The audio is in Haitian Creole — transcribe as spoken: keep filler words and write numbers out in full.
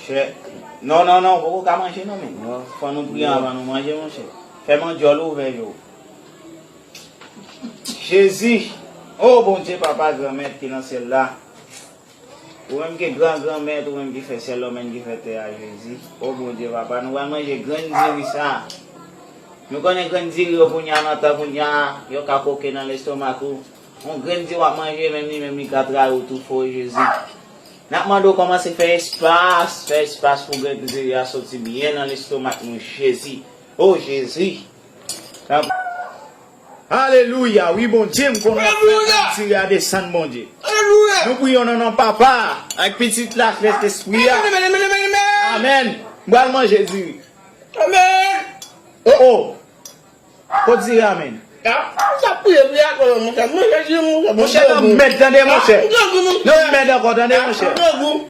Chè. Non, non, non, poko ka manje non, men. Non. Fò nou priye anvan nou manje, monchè. Fè mandyòl ouvè yo. Jezi. O Bondye, Papa Granmèt ki nan syèl la. Ou menm ki gran Granmèt, ou menm ki fè syèl la, ou menm ki fè tè a, Jezi. O Bondye, Papa, nou pral manje grenn diri sa. Nou konnen grenn diri yo kounye a nan tan kounye a, yo ka koke nan lestomak ou. Yon grenn diri w ap manje, menm li menm li ka trayi w tou fò, Jezi. N ap mande w kòmanse fè espas, fè espas pou grenn diri a soti byen nan lestomak nou, Jezi. O Jezi. Alelouya, wi Bondye, m konnen w ap fè grenn diri a desann, Bondye. Alelouya. Nou priye w nan non Papa, ak Pitit la, Sentespri a. Amèn. M pral manje diri. Amèn. O, o. Kot diri a, amèn? Sa priye, priye akò, monchè. Monchè, Jezi, monchè. Monchè, nan mèd, tande, monchè. Nan mèd ankò, tande, monchè.